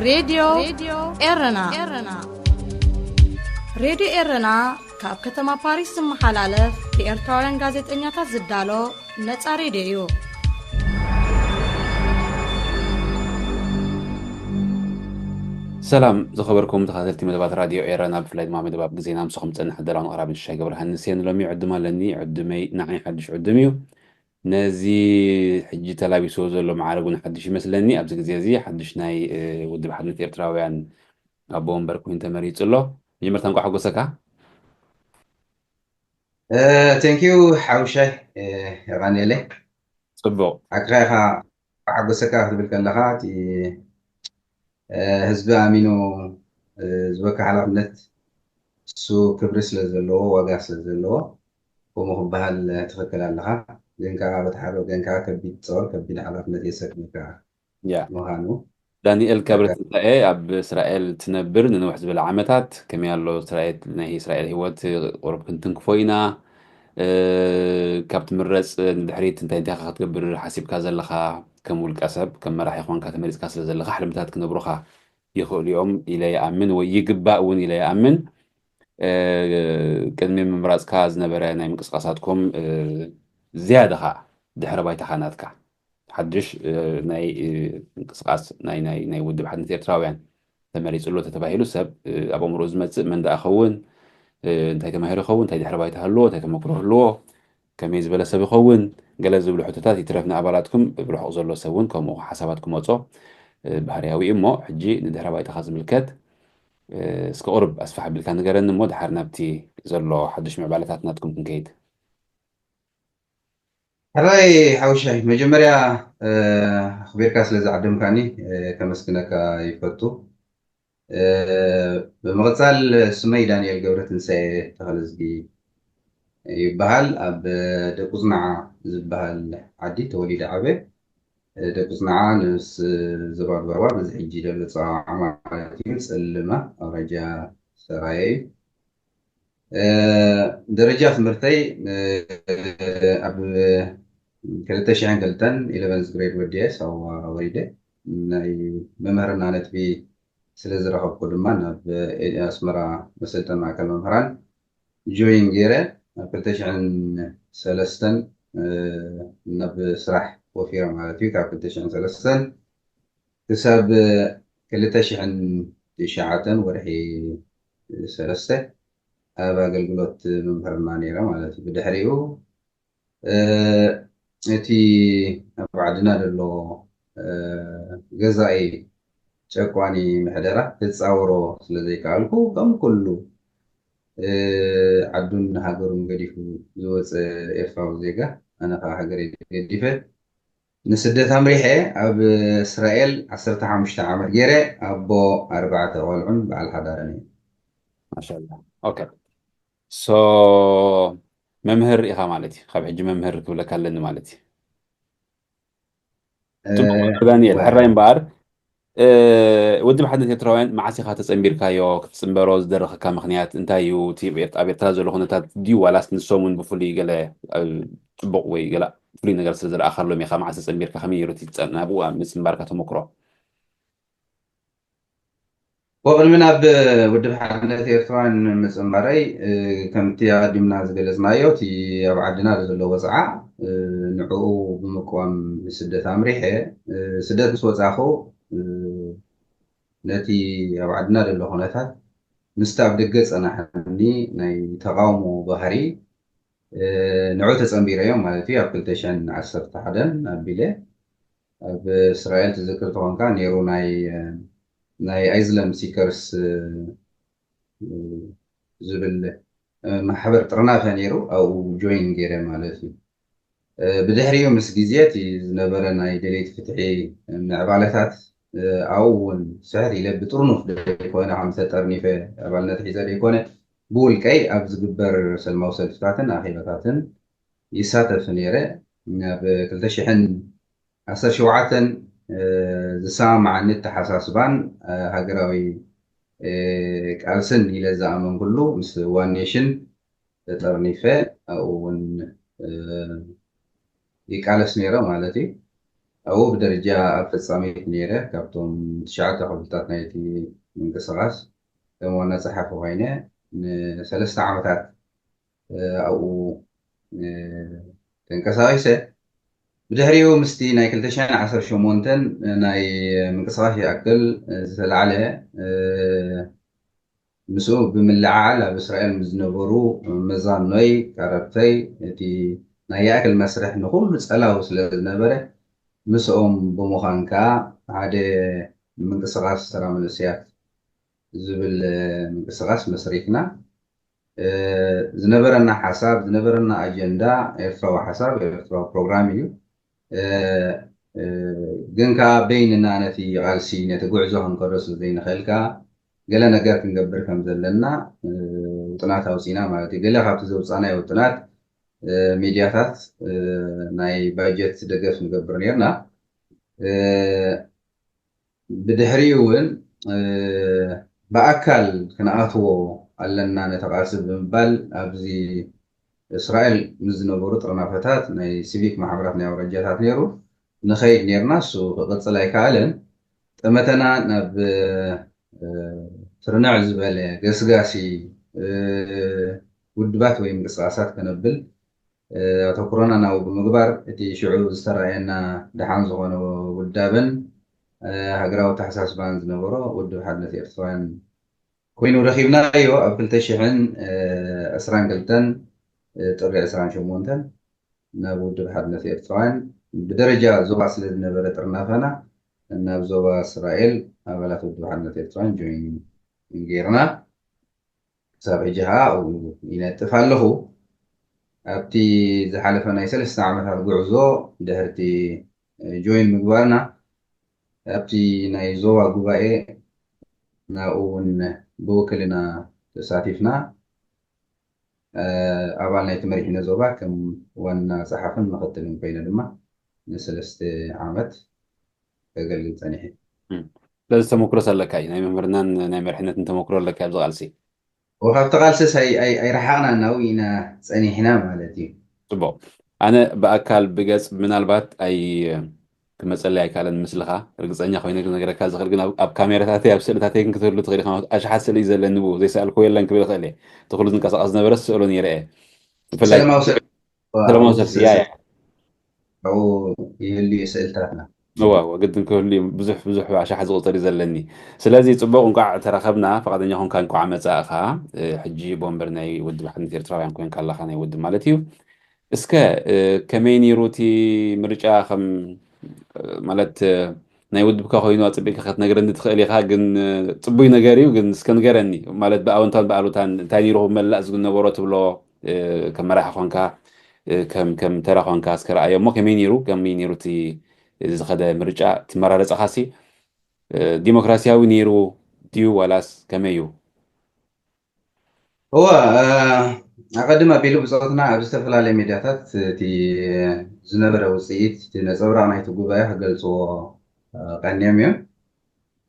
ሬድዮ ኤረና። ሬድዮ ኤረና ካብ ከተማ ፓሪስ ዝመሓላለፍ ብኤርትራውያን ጋዜጠኛታት ዝዳሎ ነጻ ሬድዮ እዩ። ሰላም ዝኸበርኩም ተኸታተልቲ መደባት ራድዮ ኤረና፣ ብፍላይ ድማ መደባት ግዜና ምሳኹም ጸንሕ ደላውን ኣቕራቢ ሽሻይ ገብረ ሃንስ እየ። ንሎሚ ዕድም ኣለኒ። ዕድመይ ንዓይ ሓድሽ ዕድም እዩ። ነዚ ሕጂ ተላቢስዎ ዘሎ ማዕረ እውን ሓድሽ ይመስለኒ። ኣብዚ ግዜ እዚ ሓድሽ ናይ ውድብ ሓድነት ኤርትራውያን ኣቦ ወንበር ኮይኑ ተመሪጹ ኣሎ። መጀመርታ እንቋዕ ሓጎሰካ። ቴንኪዩ ሓውሻይ የቐንየለይ። ጽቡቕ። ሓቅኻ ኢኻ። ሓጎሰካ ክትብል ከለኻ እቲ ህዝቢ ኣሚኑ ዝበካ ሓላፍነት እሱ ክብሪ ስለ ዘለዎ ዋጋ ስለ ዘለዎ ከምኡ ክበሃል ትኽክል ኣለኻ። ግን ከዓ በቲ ሓደ ወገን ከዓ ከቢድ ጸወር ከቢድ ሓላፍነት የሰክመካ ያ ምዃኑ ዳንኤል ክብረት ትንሳኤ ኣብ እስራኤል ትነብር ንንውሕ ዝበለ ዓመታት። ከመይ ኣሎ እስራኤል? ናይ እስራኤል ህይወት ቁሩብ ክንትንክፎ ኢና። ካብ ትምረፅ ንድሕሪት እንታይ እንታይ ኢኻ ክትገብር ሓሲብካ ዘለኻ? ከም ውልቀ ሰብ ከም መራሒ ኾንካ ተመሪፅካ ስለ ዘለኻ ሕልምታት ክነብሩኻ ይኽእሉ እዮም ኢለ ይኣምን፣ ወይ ይግባእ እውን ኢለ ይኣምን። ቅድሚ ምምራፅካ ዝነበረ ናይ ምንቅስቃሳትኩም ዝያዳ ኸዓ ድሕረ ባይታኻ ናትካ ሓድሽ ናይ ምንቅስቃስ ናይ ናይ ናይ ውድብ ሓድነት ኤርትራውያን ተመሪጹ ኣሎ ተተባሂሉ ሰብ ኣብ ኣእምሮኡ ዝመጽእ መን ደኣ ኸውን፣ እንታይ ተማሂሩ ይኸውን፣ እንታይ ድሕረ ባይታ ህልዎ፣ እንታይ ተመክሮ ህልዎ፣ ከመይ ዝበለ ሰብ ይኸውን፣ ገለ ዝብሉ ሕቶታት ይትረፍ ንኣባላትኩም ብርሑቕ ዘሎ ሰብ እውን ከምኡ ሓሳባት ክመጾ ባህርያዊ እዩ። እሞ ሕጂ ንድሕረ ባይታኻ ዝምልከት እስከ ቁሩብ ኣስፋሕ ኣቢልካ ንገረኒ እሞ ድሓር ናብቲ ዘሎ ሓድሽ ምዕባለታት ናትኩም ክንከይድ። ሕራይ ሓውሻይ መጀመርያ ኣኽቢርካ ስለ ዝዓደምካኒ ከመስግነካ ይፈቱ። ብምቕፃል ስመይ ዳንኤል ገብረትንሳኤ ተኸለዝጊ ይበሃል። ኣብ ደቁፅናዓ ዝበሃል ዓዲ ተወሊደ ዓበ። ደቁፅናዓ ንስ ዞባ ዱባርባ በዚ ሕጂ ዘሎ ፀዋዓ ማለት እዩ ፀልማ ኣውራጃ ሰራየ እዩ። ደረጃ ትምህርተይ ኣብ ክልተ ሽሕን ክልተን ኢለቨንዝ ግሬድ ወዲኤ ሳዋ ወሪደ ናይ መምህርና ነጥቢ ስለ ዝረኸብኩ ድማ ናብ ኣስመራ መሰልጠኒ ማእከል መምህራን ጆይን ገይረ ኣብ ክልተ ሽሕን ሰለስተን ናብ ስራሕ ወፊረ ማለት እዩ። ካብ ክልተ ሽሕን ሰለስተን ክሳብ ክልተ ሽሕን ትሽዓተን ወርሒ ሰለስተ ኣብ ኣገልግሎት ምምህርና ነይረ ማለት እዩ። ብድሕሪኡ እቲ ኣብ ዓድና ዘሎ ገዛኢ ጨቋኒ ምሕደራ ክፃወሮ ስለ ዘይከኣልኩ ከም ኩሉ ዓዱን ሃገሩን ገዲፉ ዝወፀ ኤርትራዊ ዜጋ ኣነ ከዓ ሃገረይ ገዲፈ ንስደት ኣምሪሐ ኣብ እስራኤል ዓሰርተ ሓሙሽተ ዓመት ገይረ ኣቦ ኣርባዕተ ቆልዑን በዓል ሓዳርን እየ። ማሻላ ኦኬ ሶ መምህር ኢኻ ማለት እዩ። ካብ ሕጂ መምህር ክብለካ ኣለኒ ማለት እዩ። ጽቡቕ ዳንኤል ሕራይ እምበኣር ውድብ ሓድነት ኤርትራውያን መዓስ ኢኻ ተጸንቢርካዮ? ክትጽንበሮ ዝደረኸካ ምኽንያት እንታይ እዩ? እቲ ኣብ ኤርትራ ዘሎ ኩነታት ድዩ ዋላስ ንሶም እውን ብፍሉይ ገለ ጽቡቕ ወይ ገለ ፍሉይ ነገር ስለ ዝረኣኻሎም ኢኻ? መዓስ ተጸንቢርካ? ከመይ ነይሩ እቲ ናብኡ ምጽንባርካ ተመክሮ? ወቅድሚ ናብ ውድብ ሓድነት ኤርትራውያን ምጽንባረይ ከምቲ ኣቐዲምና ዝገለጽናዮ እቲ ኣብ ዓድና ዘሎ ወጽዓ ንዕኡ ብምቅዋም ንስደት ኣምሪሐ ስደት ምስ ወጻኹ ነቲ ኣብ ዓድና ዘሎ ኩነታት ምስቲ ኣብ ደገ ጸናሕኒ ናይ ተቃውሞ ባህሪ ንዑ ተጸንቢረዮም ማለት እዩ ኣብ ክልተ ሽሕን ዓሰርተ ሓደን ኣቢለ ኣብ እስራኤል ትዝክር ተኾንካ ነይሩ ናይ ናይ ኣይዝለም ሲከርስ ዝብል ማሕበር ጥርናፈ ነይሩ ኣብኡ ጆይን ገይረ ማለት እዩ። ብድሕሪኡ ምስ ግዜ እቲ ዝነበረ ናይ ደለይቲ ፍትሒ ምዕባለታት ኣብኡ እውን ስሕት ኢለ ብጥርኑፍ ዘይኮነ ከም ተጠርኒፈ ኣባልነት ሒዘ ዘይኮነ ብውልቀይ ኣብ ዝግበር ሰልማዊ ሰልፍታትን ኣኼባታትን ይሳተፍ ነይረ። ኣብ ክልተ ሽሕን ዓሰርተ ሸውዓተን ዝሰማማዓኒ ኣተሓሳስባን ሃገራዊ ቃልስን ኢለ ዝኣመንኩሉ ምስ ዋን ኔሽን ተጠርኒፈ ኣብኡ እውን ይቃለስ ነይረ ማለት እዩ። ኣብኡ ብደረጃ ኣብ ፈጻሚት ነይረ። ካብቶም ትሽዓተ ክፍልታት ናይቲ ምንቅስቓስ ከም ዋና ጸሓፊ ኮይነ ንሰለስተ ዓመታት ኣብኡ ተንቀሳቒሰ። ብድሕሪኡ ምስቲ ናይ ክልተ ሽሕን ዓሰርተ ሸሞንተን ናይ ምንቅስቓስ ይኣክል ዝተላዕለ ምስኡ ብምልዓዓል ኣብ እስራኤል ምስ ዝነበሩ መዛኖይ ቀረብተይ እቲ ናይ ይኣክል መስርሕ ንኹሉ ጸላዊ ስለ ዝነበረ ምስኦም ብምዃን ከኣ ሓደ ምንቅስቓስ ተራ መንእሰያት ዝብል ምንቅስቓስ መስሪትና። ዝነበረና ሓሳብ ዝነበረና ኣጀንዳ ኤርትራዊ ሓሳብ ኤርትራዊ ፕሮግራም እዩ። ግን ከዓ በይንና ነቲ ቃልሲ ነቲ ጉዕዞ ክንከዶ ስለ ዘይንኽእል ከዓ ገለ ነገር ክንገብር ከም ዘለና ውጥናት ኣውፂና ማለት እዩ። ገለ ካብቲ ዘውፃናዮ ውጥናት ሚድያታት ናይ ባጀት ደገፍ ንገብር ነርና። ብድሕሪኡ እውን ብኣካል ክንኣትዎ ኣለና ነቲ ቃልሲ ብምባል ኣብዚ እስራኤል ምስ ዝነበሩ ጥርናፈታት ናይ ሲቪክ ማሕበራት ናይ ኣውራጃታት ነይሩ ንኸይድ ነርና። እሱ ክቕፅል ኣይከኣለን። ጠመተና ናብ ስርንዕ ዝበለ ገስጋሲ ውድባት ወይ ምንቅስቃሳት ከነብል ኣተኩሮና ናብኡ ብምግባር እቲ ሽዑ ዝተረኣየና ደሓን ዝኾነ ውዳበን ሃገራዊ ኣተሓሳስባን ዝነበሮ ውድብ ሓድነት ኤርትራውያን ኮይኑ ረኺብናዮ። ኣብ ክልተ ሽሕን ዕስራን ክልተን ጥሪ ዕስራን ሸሞንተን ናብ ውድብ ሓድነት ኤርትራውያን ብደረጃ ዞባ ስለ ዝነበረ ጥርናፈና ናብ ዞባ እስራኤል ኣባላት ውድብ ሓድነት ኤርትራውያን ጆይን ጌርና። ክሳብ ሕጂ ከዓ ኣብኡ ይነጥፍ ኣለኹ። ኣብቲ ዝሓለፈ ናይ ሰለስተ ዓመታት ጉዕዞ ድሕርቲ ጆይን ምግባርና ኣብቲ ናይ ዞባ ጉባኤ ናብኡ እውን ብውክልና ተሳቲፍና። ኣባል ናይቲ መሪሕነት ዞባ ከም ዋና ጸሓፍን ምኽትልን ኮይነ ድማ ንሰለስተ ዓመት ከገልግል ጸኒሐ። ስለዚ ተመክሮስ ኣለካ እዩ፣ ናይ መምህርናን ናይ መሪሕነትን ተመክሮ ኣለካ ኣብዚ ቃልሲ። ካብቲ ቃልስስ ኣይረሓቕና ናብኡ ኢና ጸኒሕና ማለት እዩ። ጽቡቕ። ኣነ ብኣካል ብገጽ ምናልባት ኣይ ክመጸለይ ኣይከኣለን ምስልኻ ርግጸኛ ኮይነ ክነግረካ ዝኽእል ግን ኣብ ካሜራታተይ ኣብ ስእልታተይ ግን ክትህሉ ትኽእል ኢኻ። ኣሽሓት ስእሊ እዩ ዘለኒ ብኡ ዘይሰኣልኩ የለን ክብል ይኽእል እየ። እቲ ኩሉ ዝንቀሳቐስ ዝነበረ ስእሎ ነይረ እየ። ብፍላይ ሰለማዊ ሰልፊ ሰለማዊ ሰልፊ ያ ያ ኣብኡ ይህሉ እዩ ስእልታትና። እዋ እዋ ግድን ክህሉ እዩ። ብዙሕ ብዙሕ ኣሽሓት ዝቑጸር እዩ ዘለኒ። ስለዚ ጽቡቕ እንቋዕ ተራኸብና፣ ፈቓደኛ ኮንካ እንቋዕ መጻእኻ። ሕጂ ቦምበር ናይ ውድብ ሓድነት ኤርትራውያን ኮንካ ኣለኻ ናይ ውድብ ማለት እዩ። እስከ ከመይ ነይሩ እቲ ምርጫ ከም ማለት ናይ ውድብካ ኮይኑ ኣጽቢቅካ ክትነግረኒ ትኽእል ኢኻ ግን ጽቡይ ነገር እዩ ግን እስከ ንገረኒ ማለት ብኣወንታን ብኣሉታን እንታይ ነይሩ ክመላእ ዝነበሮ ትብሎ ከም መራሒ ኮንካ ከም ከም ተራ ኮንካ እስከ ረኣዮ እሞ ከመይ ነይሩ ከመይ ነይሩ እቲ ዝኸደ ምርጫ ትመራረጻኻሲ ዲሞክራሲያዊ ነይሩ ድዩ ዋላስ ከመይ እዩ? እወ ኣቐድም ኣቢሉ ብፆትና ኣብ ዝተፈላለዩ ሚድያታት እቲ ዝነበረ ውፅኢት እቲ ነፀብራቕ ናይቲ ጉባኤ ክገልፅዎ ቀንዮም እዮም።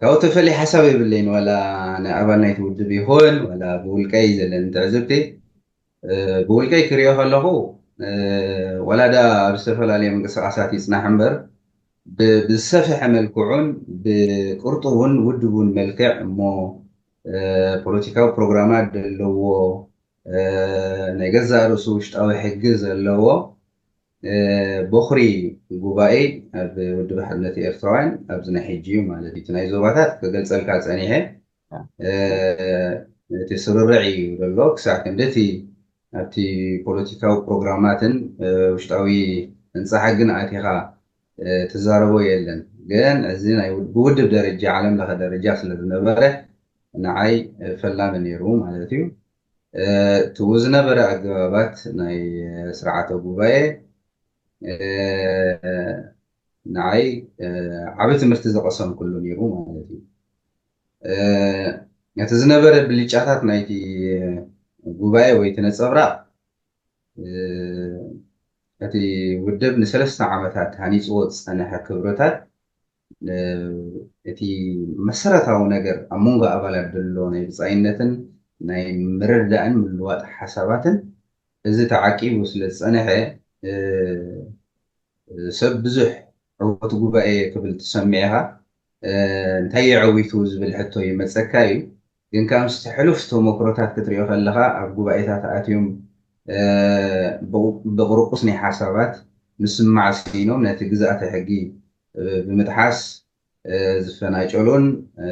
ካብኡ ተፈልየ ሓሳብ የብለይን ዋላ ንኣባል ናይቲ ውድብ ይኹን ዋላ ብውልቀይ ዘለኒ ትዕዝብቲ ብውልቀይ ክሪኦ ከለኹ ዋላ ዳ ኣብ ዝተፈላለዩ ምንቅስቃሳት ይፅናሕ እምበር ብዝሰፍሐ መልክዑን ብቅርጡውን ውድቡን መልክዕ እሞ ፖለቲካዊ ፕሮግራማት ዘለዎ ናይ ገዛእ ርእሱ ውሽጣዊ ሕጊ ዘለዎ ቦኽሪ ጉባኤ ኣብ ውድብ ሓድነት ኤርትራውያን ኣብዚ ናይ ሕጂ እዩ ማለት እዩ። እቲ ናይ ዞባታት ክገልጸልካ ጸኒሐ እቲ ስርርዕ እዩ ዘሎ ክሳዕ ክንዲ እቲ ኣብቲ ፖለቲካዊ ፕሮግራማትን ውሽጣዊ ህንፃ ሕግን ኣቲኻ ትዛረቦ የለን። ግን እዚ ናይ ብውድብ ደረጃ ዓለም ለኸ ደረጃ ስለ ዝነበረ ንዓይ ፈላሚ ነይሩ ማለት እዩ። እቲው ዝነበረ ኣገባባት ናይ ስርዓተ ጉባኤ ንዓይ ዓቢ ትምህርቲ ዝቐሰምኩሉ ነይሩ ማለት እዩ። እቲ ዝነበረ ብልጫታት ናይቲ ጉባኤ ወይ እቲ ነፀብራቕ እቲ ውድብ ንሰለስተ ዓመታት ሃኒፅዎ ዝፀነሐ ክብርታት እቲ መሰረታዊ ነገር ኣብ መንጎ ኣባላት ዘሎ ናይ ብፃይነትን ናይ ምርዳእን ምልዋጥ ሓሳባትን እዚ ተዓቂቡ ስለ ዝፀነሐ ሰብ ብዙሕ ዕወት ጉባኤ ክብል ትሰምዕ ኢኻ። እ፣ እንታይ እዩ ዕዊቱ ዝብል ሕቶ ይመጸካ እዩ። ግን ካብ ምስቲ ሕሉፍ ተመክሮታት ክትሪኦ ከለኻ፣ ኣብ ጉባኤታት ኣትዮም፣ እ፣ ብቑ-፣ ብቕርቁስ ናይ ሓሳባት ምስማዕ ስኢኖም ነቲ ግዝኣተ ሕጊ፣ እ፣ ብምጥሓስ፣ እ፣ ዝፈናጨሉን፣ እ፣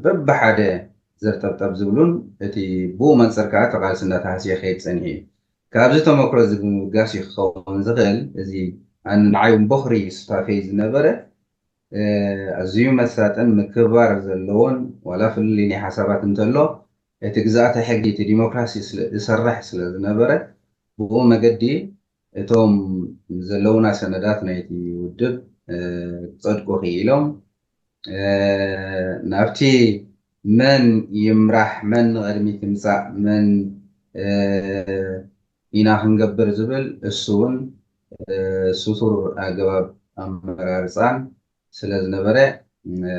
በብሓደ ዘርጠብጠብ ዝብሉን፣ እቲ ብኡ መንጽር ከኣ እቲ ቃልሲ እናተሃስየ ክኸይድ ጸኒሑ እዩ። ካብዚ ተመክሮ እዚ ብምብጋስ እዩ ክኸውን ዝኽእል፣ እዚ ኣን-፣ ንዓይ እውን ቦኽሪ ሱታፌይ ዝነበረ፣ እ፣ ኣዝዩ መሳጥን ምክብባር ዘለዎን፣ ዋላ ፍልልይ ናይ ሓሳባት እንተሎ፣ እቲ ግዝኣተ ሕጊ፣ እቲ ዲሞክራሲ ስለ-፣ ዝሰርሕ ስለ ዝነበረ፣ ብኡ መገዲ እቶም ዘለዉና ሰነዳት ናይቲ ውድብ፣ እ፣ ክጸድቁ ክኢሎም፣ እ፣ ናብቲ መን ይምራሕ፣ መን ንቕድሚት ይምጻእ፣ መን፣ እ፣ ኢና ክንገብር ዝብል እሱ እውን፣ እ፣ ስቱር ኣገባብ ኣመራርጻን ስለ ዝነበረ፣ እ፣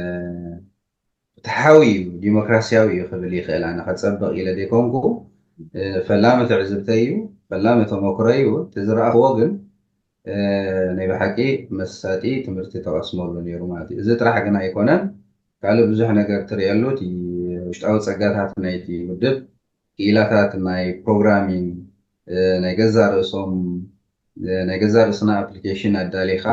ፍትሓዊ እዩ፣ ዲሞክራሲያዊ እዩ ክብል ይኽእል። ኣነ ከጸብቕ ኢለ ዘይኮንኩ፣ እ፣ ፈላሚ ትዕዝብተይ እዩ፣ ፈላሚ ተመክሮ እዩ። እቲ ዝረኣኽዎ ግን፣ እ፣ ናይ ብሓቂ መሳጢ ትምህርቲ ተቐስመሉ ነይሩ ማለት እዩ። እዚ ጥራሕ ግን ኣይኮነን፣ ካልእ ብዙሕ ነገር ትርእየሉ፣ እቲ ውሽጣዊ ጸጋታት ናይቲ ውድብ፣ ክኢላታት ናይ ፕሮግራሚንግ፣ እ፣ ናይ ገዛ ርእሶም፣ እ፣ ናይ ገዛ ርእስና ኣፕሊኬሽን ኣዳሊኻ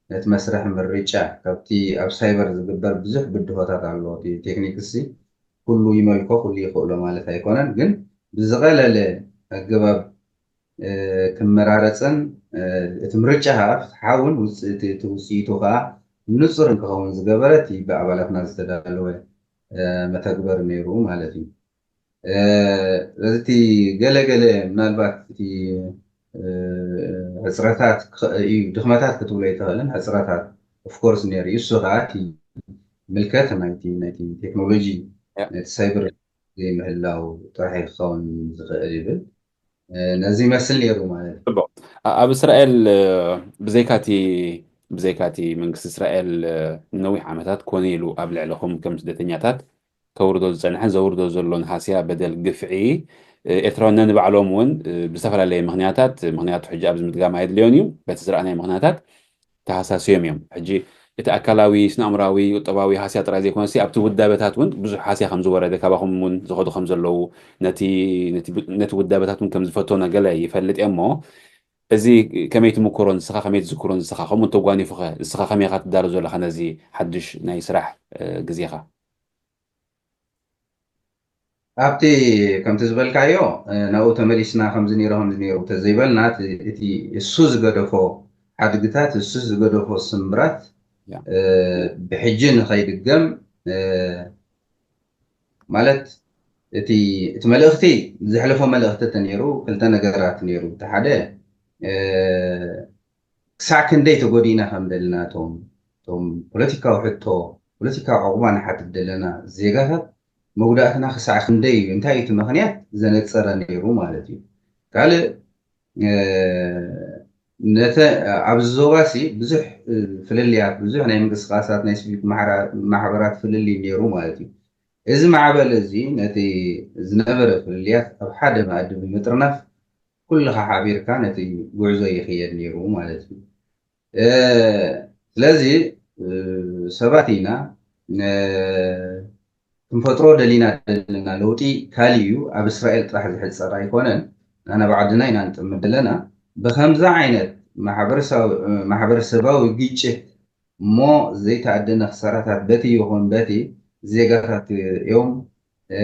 ነቲ መስርሕ ምርጫ ካብቲ ኣብ ሳይበር ዝግበር ብዙሕ ብድሆታት ኣሎ። እቲ ቴክኒክሲ ኩሉ ይመልኮ፣ ኩሉ ይኽእሎ ማለት ኣይኮነን፣ ግን ብዝቐለለ ኣገባብ፣ እ፣ ክመራረጽን፣ እ፣ እቲ ምርጫ ከዓ ፍትሓውን ውጽ-፣ እቲ፣ እቲ ውጽኢቱ ከዓ ንጹርን ክኸውን ዝገበረ እቲ ብኣባላትና ዝተዳለወ፣ እ፣ መተግበሪ ነይሩ ማለት እዩ። እ፣ ስለዚ እቲ ገለ ገለ ምናልባት እቲ፣ እ፣ ሕጽረታት ክኸ-፣ እዩ፣ ድኽመታት ክትብሎ ኣይትኽእልን፣ ሕጽረታት ኦፍኮርስ ነይሩ እዩ። እሱ ከዓ እቲ ምልከት ናይቲ፣ ናይቲ ቴክኖሎጂ፣ ያ። ናይቲ ሳይበር ዘይምህላው ጥራሕ እዩ ክኸውን ዝኽእል ይብል። እ፣ ነዚ ይመስል ነይሩ ማለት እዩ። ጽቡቕ። ኣ-፣ ኣብ እስራኤል፣ እ፣ ብዘይካቲ፣ ብዘይካቲ መንግስቲ እስራኤል፣ እ፣ ንነዊሕ ዓመታት ኮነ ኢሉ ኣብ ልዕለኹም ከም ስደተኛታት ከውርዶ ዝጸንሐን ዘውርዶ ዘሎን ሃስያ፣ በደል፣ ግፍዒ፣ እ፣ ኤርትራውያን ነንባዕሎም እውን፣ እ፣ ብዝተፈላለየ ምኽንያታት፣ ምኽንያቱ ሕጂ ኣብዚ ምድጋም ኣየድልዮን እዩ፣ በቲ ዝረኣናዮ ምኽንያታት ተሃሳስዮም እዮም። ሕጂ እቲ ኣካላዊ፣ ስነ-ኣእምራዊ፣ ቁጠባዊ ሃስያ ጥራይ ዘይኮነሲ፣ ኣብቲ ውዳበታት እውን ብዙሕ ሃስያ ከም ዝወረደ፣ ካባኹም እውን ዝኸዱ ከም ዘለዉ፣ ነቲ፣ ነቲ ብ-፣ ነቲ ውዳበታት እውን ከም ዝፈተኖ ገለ ይፈልጥ እየ እሞ፣ እዚ ከመይ ትምክሮ ንስኻ፣ ከመይ ትዝክሮ ንስኻ፣ ከምኡ እንተጓኒፉኸ፣ ንስኻ ከመይ ኢኻ ትዳሎ ዘለኻ ነዚ ሓድሽ ናይ ስራሕ፣ እ፣ ግዜኻ? ኣብቲ ከምቲ ዝበልካዮ፣ እ፣ ናብኡ ተመሊስና ከምዚ ነይሩ፣ ከምዚ ነይሩ እንተዘይበልና፣ እቲ፣ እቲ እሱ ዝገደፎ ሓድግታት፣ እሱ ዝገደፎ ስምብራት፣ ያ። እ፣ ብሕጂ ንኸይድገም፣ እ፣ ማለት እቲ፣ እቲ መልእኽቲ፣ ዘሕለፎ መልእኽቲ እንተ ነይሩ፣ ክልተ ነገራት ነይሩ። እቲ ሓደ፣ እ፣ ክሳዕ ክንደይ ተጎዲእና ከም ዘለና፣ እቶም፣ እቶም ፖለቲካዊ ሕቶ፣ ፖለቲካዊ ዕቑባ ንሓትት ዘለና ዜጋታት፣ መጉዳእትና ክሳዕ ክንደይ እዩ፣ እንታይ እዩ እቲ ምኽንያት ዘነጸረ ነይሩ ማለት እዩ። ካልእ፣ እ፣ ነተ-፣ ኣብዚ ዞባሲ ብዙሕ፣ እ፣ ፍልልያት፣ ብዙሕ ናይ ምንቅስቃሳት ናይ ሲቪክ ማሕራ-፣ ማሕበራት ፍልልይ ነይሩ ማለት እዩ። እዚ ማዕበል እዚ ነቲ ዝነበረ ፍልልያት ኣብ ሓደ መኣዲ ብምጥርናፍ ኩልኻ ሓቢርካ ነቲ ጉዕዞ ይኽየድ ነይሩ ማለት እዩ። እ፣ ስለዚ፣ እ፣ ሰባት ኢና፣ እ፣ ክንፈጥሮ ደሊና ዘለና ለውጢ ካሊእ እዩ። ኣብ እስራኤል ጥራሕ ዝሕጸር ኣይኮነን። ንሕና ብዓድና ኢና ንጥምት ዘለና። ብኸምዚ ዓይነት ማሕበረሰብ-፣ ማሕበረሰባዊ ግጭት እሞ ዘይተኣደነ ክሳራታት በቲ ይኹን በቲ ዜጋታት እዮም፣ እ፣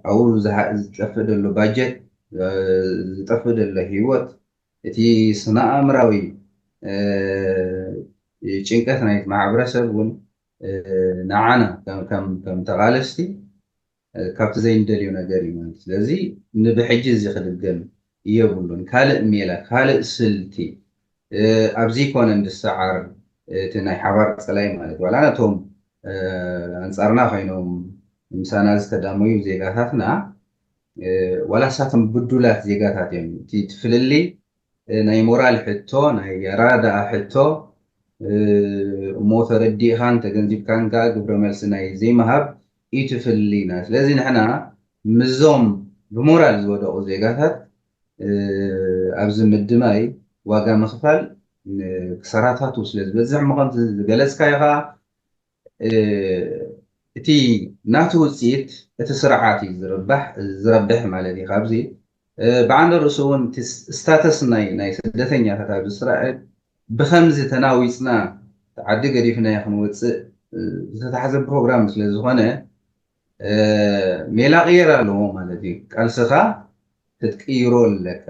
ኣብኡ ዝሃ-፣ ዝጠፍእ ዘሎ ባጀት፣ እ፣ ዝጠፍእ ዘሎ ህይወት፣ እቲ ስነ-ኣእምራዊ፣ እ፣ ጭንቀት ናይቲ ማሕበረሰብ እውን፣ እ፣ ንዓና ከም፣ ከም፣ ከም ተቓለስቲ፣ እ፣ ካብቲ ዘይንደልዮ ነገር እዩ ማለት። ስለዚ ንብሕጂ እዚ ክድገም የብሉን። ካልእ ሜላ፣ ካልእ ስልቲ፣ እ፣ ኣብዚ ኮነ እንድሰዓር እቲ ናይ ሓባር ጸላይ ማለት፣ ዋላ ነቶም፣ እ፣ ኣንጻርና ኮይኖም ምሳና ዝተዳመዩ ዜጋታትና፣ እ፣ ዋላ ንሳቶም ብዱላት ዜጋታት እዮም። እቲ፣ እቲ ፍልልይ፣ እ፣ ናይ ሞራል ሕቶ፣ ናይ ኣረዳድኣ ሕቶ፣ እ፣ እሞ ተረዲእኻን ተገንዚብካን ከኣ ግብረ መልሲ ናይ ዘይምሃብ እዩ እቲ ፍልልይና። ስለዚ ንሕና ምስዞም ብሞራል ዝወደቑ ዜጋታት፣ እ፣ ኣብዚ ምድማይ ዋጋ ምኽፋል ን-፣ ክሳራታቱ ስለ ዝበዝሕ፣ ምኸምቲ ዝገለጽካዮ ኸዓ እቲ ናቱ ውፅኢት እቲ ስርዓት እዩ ዝርባሕ ዝረብሕ ማለት እዩ። ካብዚ ብዓንደ ርእሱ እውን ስታተስ ናይ ናይ ስደተኛታት ኣብ እስራኤል ብከምዚ ተናዊፅና ዓዲ ገዲፍናዮ ክንወፅእ ዝተታሕዘ ፕሮግራም ስለ ዝኾነ ሜላ ቅየር ኣለዎ ማለት እዩ። ቃልስኻ ክትቅይሮ ኣለካ።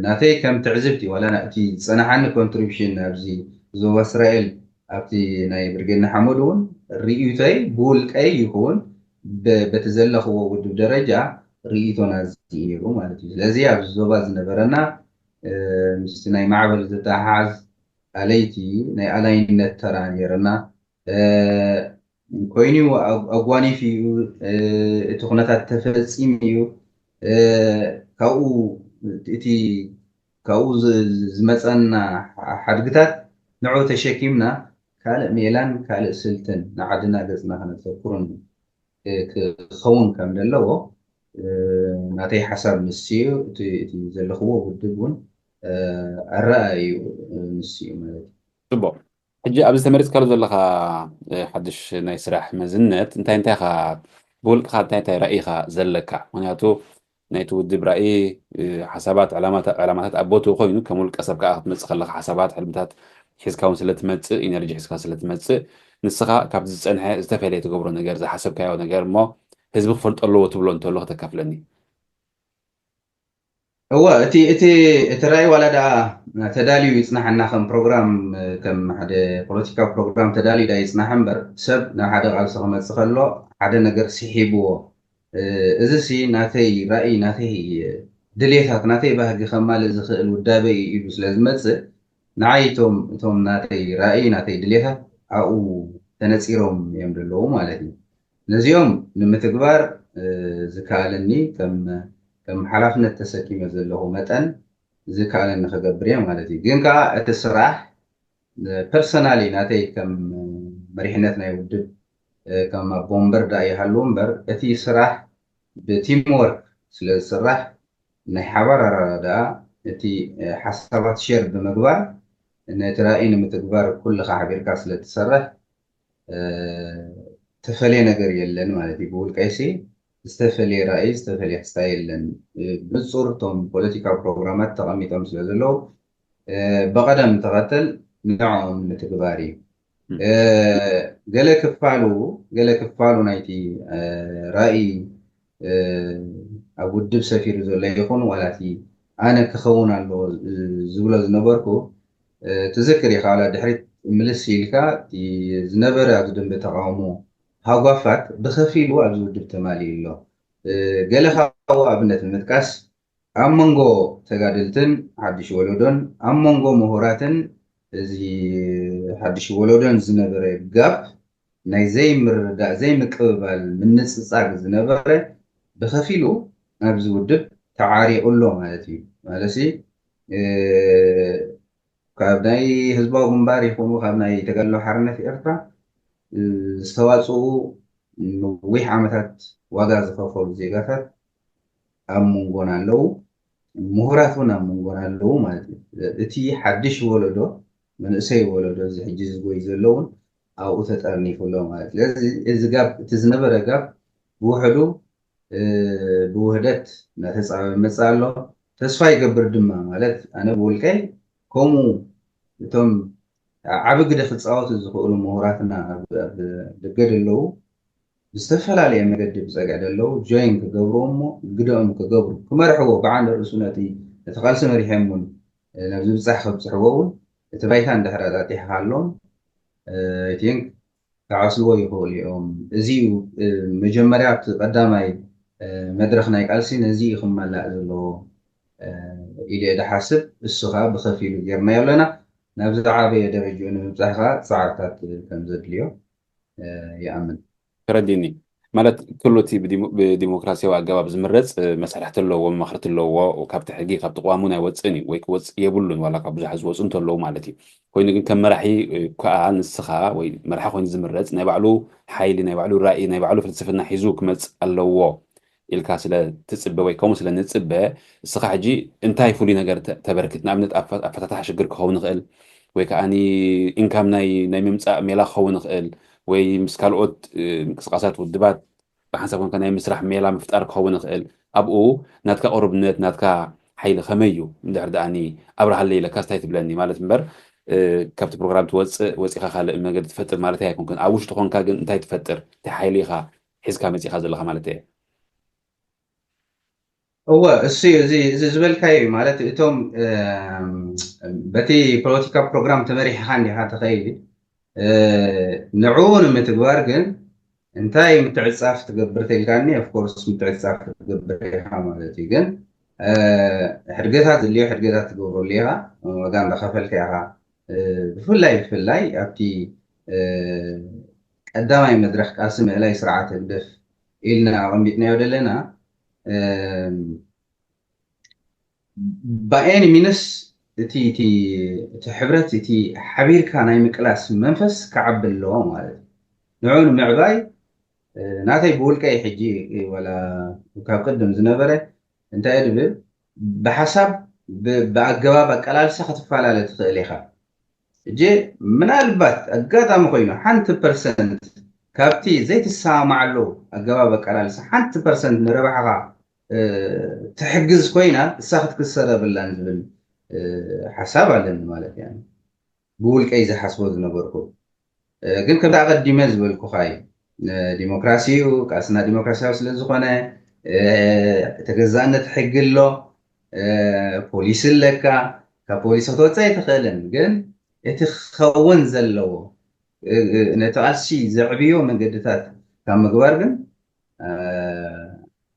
ናተይ ከም ትዕዝብቲ ዋላ እቲ ዝፀናሓኒ ኮንትሪቢሽን ኣብዚ ዞባ እስራኤል ኣብቲ ናይ ብርጌድ ንሓመዱ እውን ርእይቶይ ብውልቀይ ይኸውን በቲ ዘለኽዎ ውድብ ደረጃ ርእይቶና እዚ ነይሩ ማለት እዩ። ስለዚ ኣብዚ ዞባ ዝነበረና ምስቲ ናይ ማዕበል ዝተሓሓዝ ኣለይቲ ናይ ኣላይነት ተራ ነይርና። ኮይኑ ኣጓኒፍ እዩ። እቲ ኩነታት ተፈፂሙ እዩ። ካብኡ እቲ ካብኡ ዝመፀና ሓድግታት ንዑ ተሸኪምና ካልእ ሜላን ካልእ ስልትን ንዓድና ገፅና ከነተኩርን ክኸውን ከም ዘለዎ ናተይ ሓሳብ ንሱ እዩ። እቲ ዘለኽዎ ውድብ እውን ኣረኣእዩ ንሱ እዩ ማለት እዩ። ፅቡቅ። ሕጂ ኣብዚ ተመሪፅካሉ ዘለካ ሓድሽ ናይ ስራሕ መዝነት እንታይ እንታይ ኢኻ ብውልቅኻ እንታይ እንታይ ራእይኻ ዘለካ? ምክንያቱ ናይቲ ውድብ ራእይ ሓሳባት ዕላማታት ኣብ ቦትኡ ኮይኑ ከም ውልቀ ሰብ ከዓ ክትመፅእ ከለካ ሓሳባት ሕልምታት ሒዝካ እውን ስለትመፅእ ኢነርጂ ሒዝካ ስለትመፅእ ንስኻ ካብቲ ዝፀንሐ ዝተፈለየ ትገብሮ ነገር ዝሓሰብካዮ ነገር እሞ ህዝቢ ክፈልጦ ኣለዎ ትብሎ እንተሎ ከተካፍለኒ። እወ እቲ እቲ እቲ ራእይ ዋላ ደኣ ተዳልዩ ይፅናሓና ከም ፕሮግራም ከም ሓደ ፖለቲካዊ ፕሮግራም ተዳልዩ ደኣ ይፅናሕ እምበር ሰብ ናብ ሓደ ቃልሲ ክመፅእ ከሎ ሓደ ነገር ስሒብዎ እዚ ሲ ናተይ ራእይ ናተይ ድሌታት ናተይ ባህጊ ከማልእ ዝኽእል ውዳበ እዩ ኢሉ ስለ ዝመፅእ ንዓይ እቶም እቶም ናተይ ራእይ ናተይ ድሌታት ኣብኡ ተነፂሮም እዮም ዘለዉ ማለት እዩ። ነዚኦም ንምትግባር ዝከኣለኒ ከም ሓላፍነት ተሰኪመ ዘለኹ መጠን ዝከኣለኒ ክገብር እየ ማለት እዩ። ግን ከዓ እቲ ስራሕ ፐርሰናሊ ናተይ ከም መሪሕነት ናይ ውድብ ከም ኣቦ ወንበር ደኣ ይሃልው እምበር እቲ ስራሕ ብቲም ወርክ ስለ ዝስራሕ ናይ ሓባር ኣረዳድኣ እቲ ሓሳባት ሸር ብምግባር ነቲ ራእይ ንምትግባር ኩልኻ ሓቢርካ ስለ ትሰርሕ ዝተፈለየ ነገር የለን ማለት እዩ። ብውልቀይሲ ዝተፈለየ ራእይ ዝተፈለየ ክስታይ የለን። ብንጹር እቶም ፖለቲካዊ ፕሮግራማት ተቐሚጦም ስለ ዘለዉ ብቐደም ተኸተል ንዕኦም ምትግባር እዩ። ገለ ክፋሉ ገለ ክፋሉ ናይቲ ራእይ ኣብ ውድብ ሰፊሩ ዘሎ ይኹን ዋላ እቲ ኣነ ክኸውን ኣለዎ ዝብሎ ዝነበርኩ ትዝክር ኢኻ ዋላ ድሕሪት ምልስ ኢልካ ዝነበረ ኣብዚ ደንበ ተቃውሞ ሃጓፋት ብኸፊሉ ኣብዚ ውድብ ተማሊኡ ኣሎ። ገለ ካብኡ ኣብነት ንምጥቃስ ኣብ መንጎ ተጋደልትን ሓድሽ ወለዶን ኣብ መንጎ ምሁራትን እዚ ሓድሽ ወለዶን ዝነበረ ጋፕ ናይ ዘይምርዳእ ዘይምቅብባል ምንፅፃግ ዝነበረ ብኸፊሉ ኣብዚ ውድብ ተዓሪቑ ኣሎ ማለት እዩ። ማለትሲ ካብ ናይ ህዝባዊ ግንባር ይኹኑ ካብ ናይ ተጋድሎ ሓርነት ኤርትራ ዝተዋፅኡ ነዊሕ ዓመታት ዋጋ ዝኸፈሉ ዜጋታት ኣብ መንጎና ኣለዉ፣ ምሁራት እውን ኣብ መንጎና ኣለዉ ማለት እዩ። እቲ ሓድሽ ወለዶ መንእሰይ ወለዶ እዚ ሕጂ ዝጎይ ዘለውን ኣብኡ ተጠርኒፉ ኣሎ ማለት እዩ። ስለዚ እዚ ጋብ እቲ ዝነበረ ጋብ ብውሕዱ ብውህደት እናተፃበ መፅእ ኣሎ። ተስፋ ይገብር ድማ ማለት ኣነ ብውልቀይ ከምኡ እቶም ዓቢ ግደ ክፃወቱ ዝኽእሉ ምሁራትና ኣብ ደገ ዘለዉ ብዝተፈላለየ መገዲ ብፀግዒ ዘለዉ ጆይን ክገብርዎ እሞ ግደኦም ክገብሩ ክመርሕዎ ብዓንደ ርእሱ ነቲ እቲ ቃልሲ መሪሖም እውን ናብ ዝብፃሕ ከብፅሕዎ እውን እቲ ባይታ እንድሕር ኣጣጢሕካሎም ቲንክ ክዓስልዎ ይኽእሉ እዮም። እዚ እዩ መጀመርያ እቲ ቀዳማይ መድረኽ ናይ ቃልሲ ነዚ እዩ ክማላእ ዘለዎ ኢለ ድሓስብ እሱ ከዓ ብኸፊሉ ጌርናዮ ኣለና። ናብ ዝዓበየ ደረጅኡ ንምብፃሕ ከዓ ፃዕርታት ከም ዘድልዮ ይኣምን። ተረዲኒ ማለት ኩሉ እቲ ብዲሞክራሲያዊ ኣገባብ ዝምረፅ መሳርሕቲ ኣለዎ መማክርቲ ኣለዎ ካብቲ ሕጊ ካብቲ ቅዋም እውን ኣይወፅእን እዩ ወይ ክወፅእ የብሉን ዋላ ካብ ብዙሓት ዝወፁ እንተለዉ ማለት እዩ። ኮይኑ ግን ከም መራሒ ከዓ ንስኻ ወይ መራሒ ኮይኑ ዝምረፅ ናይ ባዕሉ ሓይሊ ናይ ባዕሉ ራእይ ናይ ባዕሉ ፍልስፍና ሒዙ ክመፅእ ኣለዎ። ኢልካ ስለ ትጽበ ወይ ከምኡ ስለ ንጽበ፣ እስኻ ሕጂ እንታይ ፍሉይ ነገር ተ- ተበርክት? ንኣብነት ኣፈ- ኣፈታታሒ ሽግር ክኸውን ይኽእል፣ ወይ ከዓኒ ኢንካም ናይ ናይ ምምጻእ ሜላ ክኸውን ይኽእል፣ ወይ ምስ ካልኦት እ፣ ምንቅስቃሳት ውድባት ብሓንሳብ ኮንካ ናይ ምስራሕ ሜላ ምፍጣር ክኸውን ይኽእል። ኣብኡ ናትካ ቅሩብነት፣ ናትካ ሓይሊ ከመይ እዩ? እንድሕር ደኣኒ ኣብርሃለይ ኢለካስ እንታይ ትብለኒ ማለት እምበር እ፣ ካብቲ ፕሮግራም ትወፅእ ወፂኻ ካልእ መገዲ ትፈጥር ማለት ኣይኮንክን። ኣብ ውሽጢ ኮንካ ግን እንታይ ትፈጥር? እንታይ ሓይሊ ኢኻ ሒዝካ መፂኻ ዘለኻ ማለት እየ። እወ፣ እሱ እዩ። እዚ እዚ ዝበልካዮ እዩ። ማለት እቶም እም፣ በቲ ፖለቲካ ፕሮግራም ተመሪሕኻ እንዲኻ ትኸይድ። እ፣ ንዕኡ ንምትግባር ግን እንታይ ምትዕጻፍ ትገብር ተልካኒ? ኦፍኮርስ ምትዕጻፍ ትገብር ኢኻ ማለት እዩ። ግን እ፣ ሕድገታት ዝልዮ ሕድገታት ትገብረሉ ኢኻ። ዋጋ እንዳኸፈልካ ኢኻ። እ፣ ብፍላይ ብፍላይ ኣብቲ እ፣ ቀዳማይ መድረኽ ቃልሲ ምእላይ ስርዓት ህግደፍ ኢልና ኣቐሚጥናዮ ዘለና እም፣ ብኣይኒ ሚንስ እቲ እቲ እቲ ሕብረት እቲ ሓቢርካ ናይ ምቅላስ መንፈስ ክዓቢ ኣለዎ ማለት እዩ። ንዑ ንምዕባይ እ፣ ናተይ ብውልቀይ ሕጂ እ፣ ወላ ካብ ቅድም ዝነበረ እንታይ ድብል ብሓሳብ ብ- ብኣገባብ ኣቀላልሳ ክትፈላለ ትኽእል ኢኻ። እጂ ምናልባት ኣጋጣሚ ኮይኑ ሓንቲ ፐርሰንት ካብቲ ዘይትሰማማዓሉ ኣገባብ ኣቀላልሳ ሓንቲ ፐርሰንት ንረብሓኻ እ፣ ትሕግዝ ኮይና እሳ ክትክሰር የብላን ዝብል እ፣ ሓሳብ ኣለኒ ማለት እያ። ብውልቀይ ዝሓስቦ ዝነበርኩ እ፣ ግን ከምቲ ኣቐዲመ ዝበልኩኻ እዩ። እ፣ ዲሞክራሲ እዩ፣ ቃልስና ዲሞክራሲያዊ ስለ ዝኾነ እ፣ ተገዛእነት ሕጊ ኣሎ፣ እ፣ ፖሊሲ ኣለካ። ካብ ፖሊሲ ክትወፅእ ኣይትኽእልን፣ ግን እቲ ክኸውን ዘለዎ እ፣ እ፣ ነቲ ቃልሲ ዘዕብዮ መንገድታት ካብ ምግባር ግን እ፣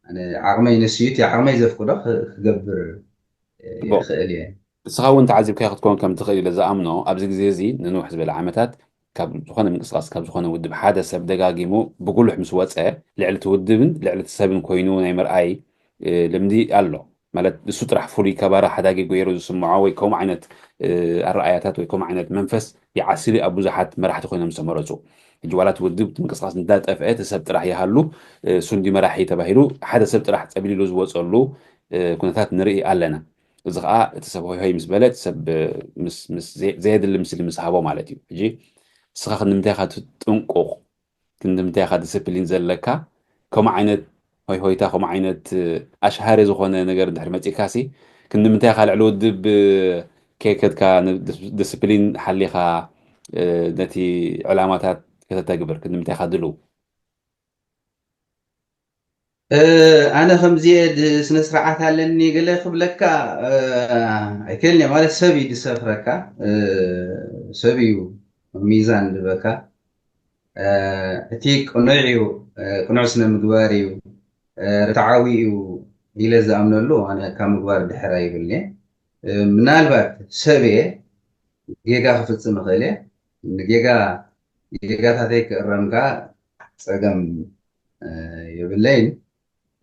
ኣነ ዓቕመይ ንስዩት ዓቕመይ ዘፍቅዶ ክ- ክገብር እ፣ ጽቡቕ። ይኽእል እየ። እስኻ እውን ተዓዚብካዮ ክትከውን ከም ትኽእል ኢለ ዝኣምኖ፣ ኣብዚ ግዜ እዚ ንንውሕ ዝበለ ዓመታት ካብ ዝኾነ ምንቅስቃስ፣ ካብ ዝኾነ ውድብ ሓደ ሰብ ደጋጊሙ ብጉሉሕ ምስ ወጸ፣ ልዕሊ እቲ ውድብን ልዕሊ እቲ ሰብን ኮይኑ ናይ ምርኣይ እ፣ ልምዲ ኣሎ። ማለት ንሱ ጥራሕ ፍሉይ ከባራ ሓዳጊ ገይሩ ዝስምዖ ወይ ከምኡ ዓይነት እ፣ ኣረኣያታት ወይ ከምኡ ዓይነት መንፈስ ይዓስል ኣብ ብዙሓት መራሕቲ ኮይኖም ዝተመረፁ። ሕጂ ዋላ እቲ ውድብ እቲ ምንቅስቃስ እንዳጠፍአ እቲ ሰብ ጥራሕ ይሃሉ እ፣ እሱ እንዲ መራሒ ተባሂሉ ሓደ ሰብ ጥራሕ ፀብሊሉ ዝወፀሉ እ፣ ኩነታት ንርኢ ኣለና። እዚ ከዓ እቲ ሰብ ሆይ ሆይ ምስ በለ እቲ ሰብ እ፣ ምስ ምስ ዘየ- ዘየድሊ ምስሊ ምስ ሃቦ ማለት እዩ። ሕጂ እስኻ ክንምንታይ ኢኻ ትጥንቁቕ? ክንምንታይ ኢኻ ዲስፕሊን ዘለካ? ከምኡ ዓይነት ሆይ ሆይታ ከምኡ ዓይነት ኣሽሃሪ ዝኾነ ነገር እንድሕር መፂእካሲ ክንምንታይ ኢኻ ልዕሊ ውድብ ከይከድካ ዲስፕሊን ሓሊኻ ነቲ ዕላማታት ከተተግብር ክንምንታይ ኢኻ ድልው? ኣነ ከምዚየ ስነ ስርዓት ኣለኒ ገለ ክብለካ ኣይክእልን እየ። ማለት ሰብ እዩ ዝሰፍረካ፣ ሰብ እዩ ሚዛን ዝበካ። እቲ ቅኑዕ እዩ፣ ቅኑዕ ስነ ምግባር እዩ፣ ርትዓዊ እዩ ኢለ ዝኣምነሉ ኣነ ካብ ምግባር ድሕር ኣይብልንየ። ምናልባት ሰብ እየ ጌጋ ክፍፅም እኽእል እየ። ንጌጋ ጌጋታተይ ክእረም ከዓ ፀገም የብለይን።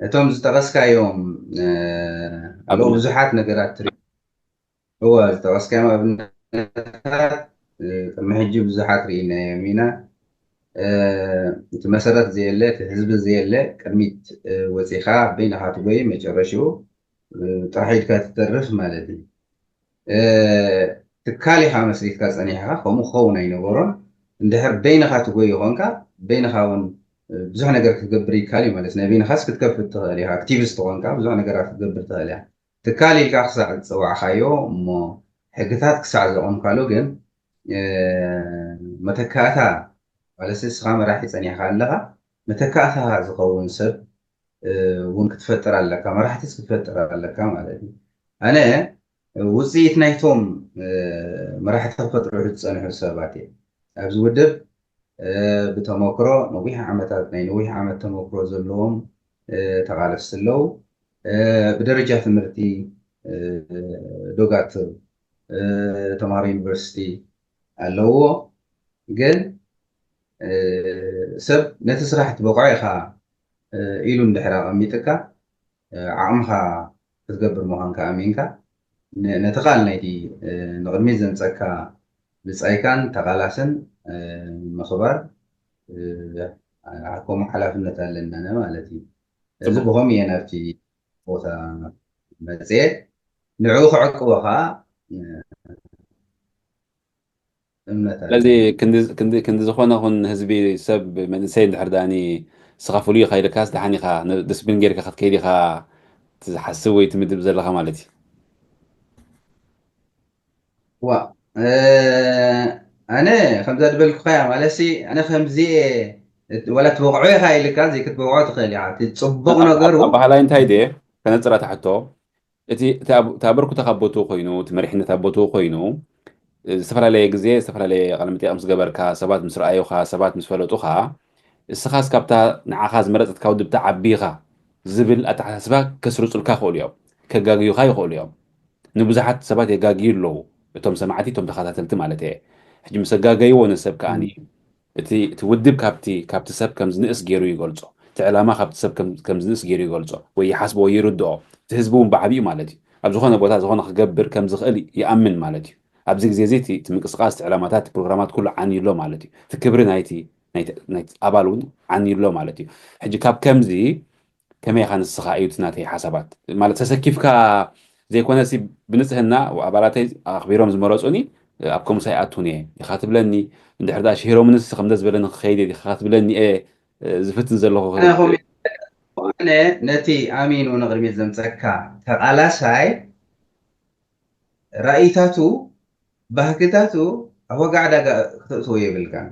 እቶም ዝጠቐስካዮም ኣለዉ ብዙሓት ነገራት ትሪ እወ ዝጠቐስካዮም ኣብነታት ቅድሚ ሕጂ ብዙሓት ርኢናዮም ኢና። እቲ መሰረት ዘየለ እቲ ህዝቢ ዘየለ ቅድሚት ወፂኻ በይንኻ ትጎይ መጨረሽኡ ጥራሕ ኢድካ ትተርፍ ማለት እዩ። ትካል ኢኻ መስሪትካ ፀኒሕካ ከምኡ ክኸውን ኣይነበሮን። እንድሕር በይንኻ ትጎይ ይኾንካ በይንኻ እውን ብዙሕ ነገር ክትገብር ይካል እዩ ማለት ናይ በይንኻስ ክትከፍት ትኽእል ኢኻ። ኣክቲቪስት ትኾንካ ብዙሕ ነገራት ክትገብር ትኽእል እያ። ትካል ኢልካ ክሳዕ ዝፀዋዕካዮ እሞ ሕግታት ክሳዕ ዘቆምካሉ ግን መተካእታ ማለት ንስኻ መራሒ ፀኒሕካ ኣለኻ መተካእታ ዝኸውን ሰብ እውን ክትፈጥር ኣለካ፣ መራሕትስ ክትፈጥር ኣለካ ማለት እዩ። ኣነ ውፅኢት ናይቶም መራሕቲ ክፈጥሩ ዝፀንሑ ሰባት እየ። ኣብዚ ውድብ ብተመክሮ ነዊሕ ዓመታት ናይ ነዊሕ ዓመት ተመክሮ ዘለዎም ተቓለስቲ ኣለዉ። ብደረጃ ትምህርቲ ዶጋትር ተምሃሮ ዩኒቨርሲቲ ኣለዎ። ግን ሰብ ነቲ ስራሕ ትበቕዖ ኢኻ ኢሉ እንድሕር ኣቐሚጥካ ዓቕምኻ ክትገብር ምዃንካ ኣሚንካ ነቲ ቃል ናይቲ ንቕድሚት ዘምፀካ ብፃይካን ተቓላስን ምኽባር ከምኡ ሓላፍነት ኣለና ማለት እዩ። እዚ ጽቡቅ። ብኸምኡ እየ ናብቲ ቦታ መፅየ። ንዕኡ ክዕቅቦ ከዓ እምነት ኣለ። ስለዚ ክንዲ ክንዲ ክንዲ ዝኾነ ኹን ህዝቢ ሰብ መንእሰይ እንድሕር ዳኒ ስኻ ፍሉይ ኢኻ ኢልካስ ደሓን ኢኻ፣ ን- ዲስፕሊን ጌርካ ክትከይድ ኢኻ ትሓስብ ወይ ትምድብ ዘለኻ ማለት እዩ። ዋ ኣነ ከምዛ ዝበልኩኻያ ማለት ሲ ኣነ ከምዚ እየ፣ ወላ ትበቕዖ ኢኻ ኢልካ ዘይክትበቕዖ ትኽእል ኢኻ። እቲ ፅቡቅ ነገሩ ኣባህላይ እንታይ ድየ ከነፅራ ትሕቶ እቲ እቲ ኣብ- እቲ ኣበርክቶ ካብ ቦትኡ ኮይኑ እቲ መሪሕነት ኣብ ቦትኡ ኮይኑ ዝተፈላለየ ግዜ ዝተፈላለየ ቃለ መጠይቕ ምስ ገበርካ ሰባት ምስ ረኣዩኻ ሰባት ምስ ፈለጡኻ እስኻስ ካብታ ንዓኻ ዝመረፀትካ ውድብ ትዓቢ ኢኻ ዝብል ኣተሓሳስባ ከስርፁልካ ይኽእሉ እዮም። ከጋግዩኻ ይኽእሉ እዮም። ንብዙሓት ሰባት የጋግዩ ኣለዉ። እቶም ሰማዕቲ እቶም ተኸታተልቲ ማለት እየ። ሕጂ ምስ ኣጋገይዎ ንሰብ ከኣኒ እቲ እቲ ውድብ ካብቲ ካብቲ ሰብ ከም ዝንእስ ገይሩ ይገልጾ። እቲ ዕላማ ካብቲ ሰብ ከም ከም ዝንእስ ገይሩ ይገልጾ ወይ ይሓስቦ ወይ ይርድኦ። እቲ ህዝቢ እውን ብዓቢኡ ማለት እዩ ኣብ ዝኾነ ቦታ ዝኾነ ክገብር ከም ዝኽእል ይኣምን ማለት እዩ። ኣብዚ ግዜ እዚ እቲ እቲ ምንቅስቃስ እቲ ዕላማታት እቲ ፕሮግራማት ኩሉ ዓንዩ ኣሎ ማለት እዩ። እቲ ክብሪ ናይቲ ናይቲ ናይቲ ኣባል እውን ዓንዩ ኣሎ ማለት እዩ። ሕጂ ካብ ከምዚ ከመይ ኢኻ ንስኻ እዩ እቲ ናተይ ሓሳባት ማለት ተሰኪፍካ ዘይኮነሲ ብንፅህና ኣባላተይ ኣኽቢሮም ዝመረፁኒ ኣብ ከምኡስ ኣይኣቱን እየ ኢኻ ትብለኒ። እንድሕር ዳ ሽሂሮምንስ ከምደ ዝበለኒ ክኸይድ እየ ኢኻ ትብለኒ እየ ዝፍትን ዘለኹ ኣነ ከምኡ ኣነ ነቲ ኣሚኑ ንቕድሚት ዘምፀካ ተቓላሳይ ራእይታቱ ባህግታቱ ኣብ ዋጋ ዕዳጋ ክተእትዎ የብልካን።